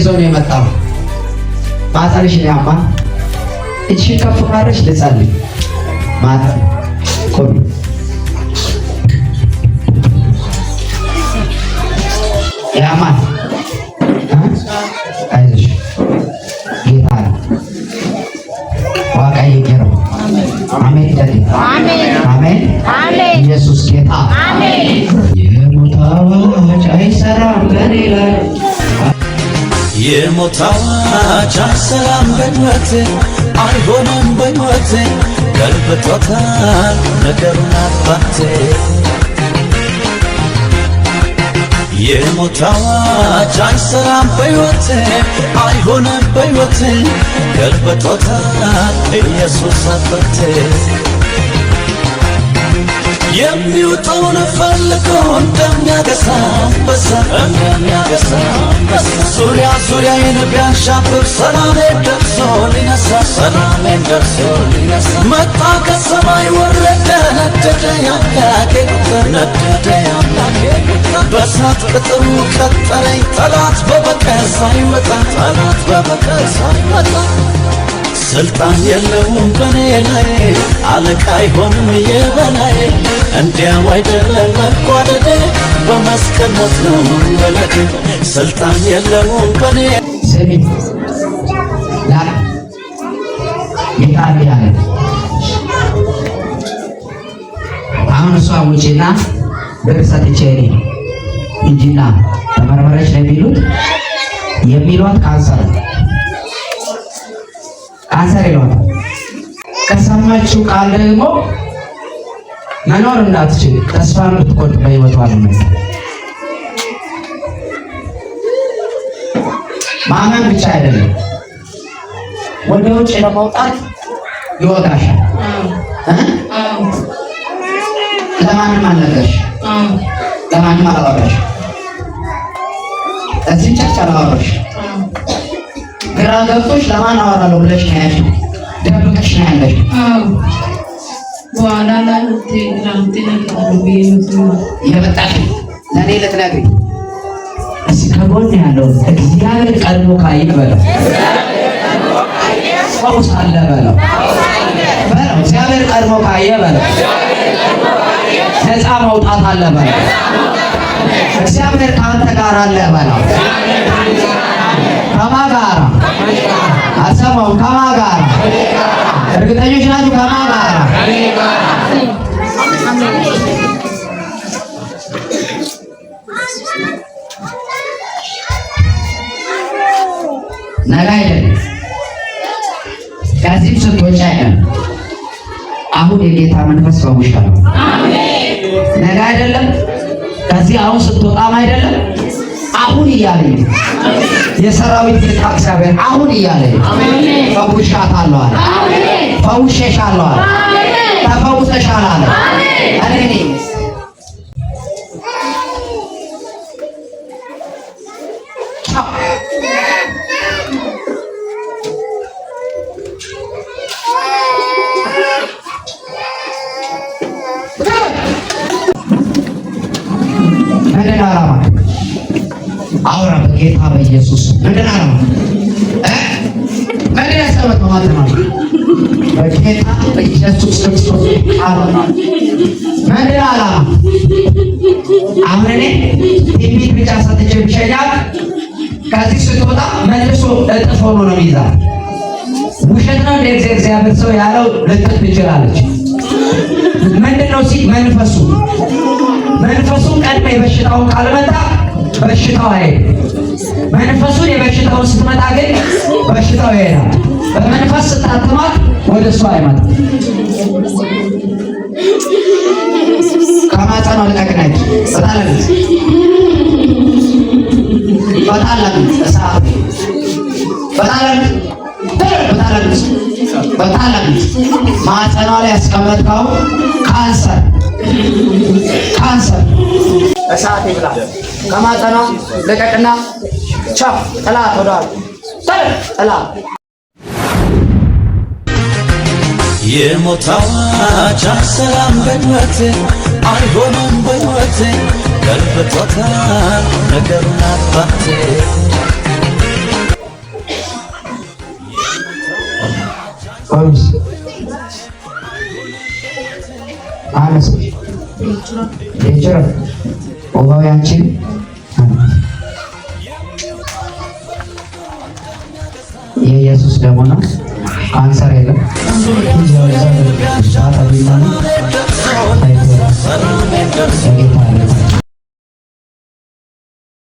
ይዞ ነው የመጣው። ማህፀንሽን ያማል። እጅሽን ከፍ ካረሽ ልጸልይ። ማህፀን ቆሚ። ያማል። አይዞሽ፣ ጌታ ነው። ዋቃ ይገረው። አሜን። አሜን። ኢየሱስ ጌታ። የሞት አዋጅ አይሰራም በኔ ላይ። የሞት አዋጅ አይሰራም በሕይወቴ፣ አይሆንም በሕይወቴ፣ ገልብጦታል ነገሩን አባቴ። የሞት አዋጅ አይሰራም በሕይወቴ፣ አይሆንም በሕይወቴ፣ ገልብጦታል ኢየሱስ አባቴ። የሚውጠውን ፈልጎ እንደሚያገሳ አንበሳ፣ እንደሚያገሳ አንበሳ፣ ዙሪያ ዙሪያዬን ቢያንዣብብ ሰላሜን ደርሶ ሊነሳ፣ ሰላሜን ደርሶ ሊነሳ፣ መጣ ከሰማይ ወረደ፣ ነደደ የአምላኬ ቁጣ፣ ነደደ የአምላኬ ቁጣ። በእሳት ቅጥሩ ቀጠረኝ ጠላት በበቀል ሳይወጣ፣ ጠላት በበቀል ሳይወጣ። ስልጣን የለውም በኔ ላይ፣ አለቃ አይሆንም የበላይ፣ እንዲያው አይደለም መጓደዴ፣ በመስቀል ሞት ነው መወለዴ። ስልጣን የለውም በኔ ስሚ፣ ላ ጌታ እንዲህ አለ። አሁን እሷ ውጪና ብር ሰጥቼ እኔ ሂጂና ተመርመረች ነው የሚሉት፣ የሚሏት ካንሰር ካንሰር ይሏታል። ከሰማችው ቃል ደግሞ መኖር እንዳትችል ተስፋ እንድትቆርጥ በህይወቷ ነው። ማመን ብቻ አይደለም፣ ወደ ውጭ ለመውጣት ይወጋሻል። ለማንም አልነገርሽ፣ ለማንም አላወራሽ፣ እዚህ church አላወራሽ። ግራ ገብቶሽ ለማን አወራለሁ ብለሽ ነው ያልሽው። ደብቀሽ ነው ያለሽ። በኋላ ላይ የመጣሽ ለእኔ ልትነግሪኝ። እስኪ ከጎን ያለው እግዚአብሔር ቀድሞ ካየ በለው፣ ፈውስ አለ በለው፣ በለው። እግዚአብሔር ቀድሞ ካየ በለው፣ ነፃ መውጣት አለ በለው። እግዚአብሔር ከአንተ ጋር አለ በለው። ከማ ጋር? አልሰማሁም። ከማ ጋር? እርግጠኞች ናችሁ? ከማ ጋር? ነገ አይደለም፣ ከዚህም ስትወጪ አይደለም። አሁን የጌታ መንፈስ ፈውሻለሁ። ነገ አይደለም፣ ከዚህ አሁን ስትወጣም አይደለም፣ አሁን እያለኝ የሰራዊት ጌታ እግዚአብሔር አሁን እያለኝ ፈውሻታለሁ አለ። ፈውሼሻለሁ አለ። ተፈውሰሻል አለ። እኔ ነኝ። ምንድን ነው ዓላማ? አውራ በጌታ በኢየሱስ ምንድን ነው ዓላማ? ምንድን ያስቀመጥነው ማለት ነው? በጌታ በኢየሱስ ክርስቶስ ቃል ምንድን ነው ዓላማ? አሁን እኔ ትንቢት ብቻ ሰጥቼ ብሸኛት ከዚህ ስትወጣ መልሶ እጥፍ ሆኖ ነው የሚይዛት። ውሸት ነው እንደ እግዚአብሔር ሰው ያለው ልትል ትችላለች። ምንድን ነው ሲል መንፈሱ ቀድመ የበሽታውን ካልመጣ በሽታው አይሄድም። መንፈሱን የበሽታውን ስትመጣ ግን በሽታው ይሄዳል። በመንፈስ ስታትማት ወደ እሱ አይመጣም። ከማህፀኗ ልቀቅናች በጣለች በጣለች እሳት በጣለች በጣለች በጣለች ማህፀኗ ላይ ያስቀመጥከው ካንሰር ካንሰር እሳት ይብላ። ከማህፀኗ ልቀቅና ቻፍ ጥላት ወደኋላ ጥላት። የሞት አዋጅ አይሰራም በሕይወቴ፣ አይሆንም በሕይወቴ፣ ገልብጦታል ነገሩን አባቴ። ማነው ስምሽ? የጭረ ውሃው ያንቺ የኢየሱስ ደሙ ነው። ካንሰር የለም።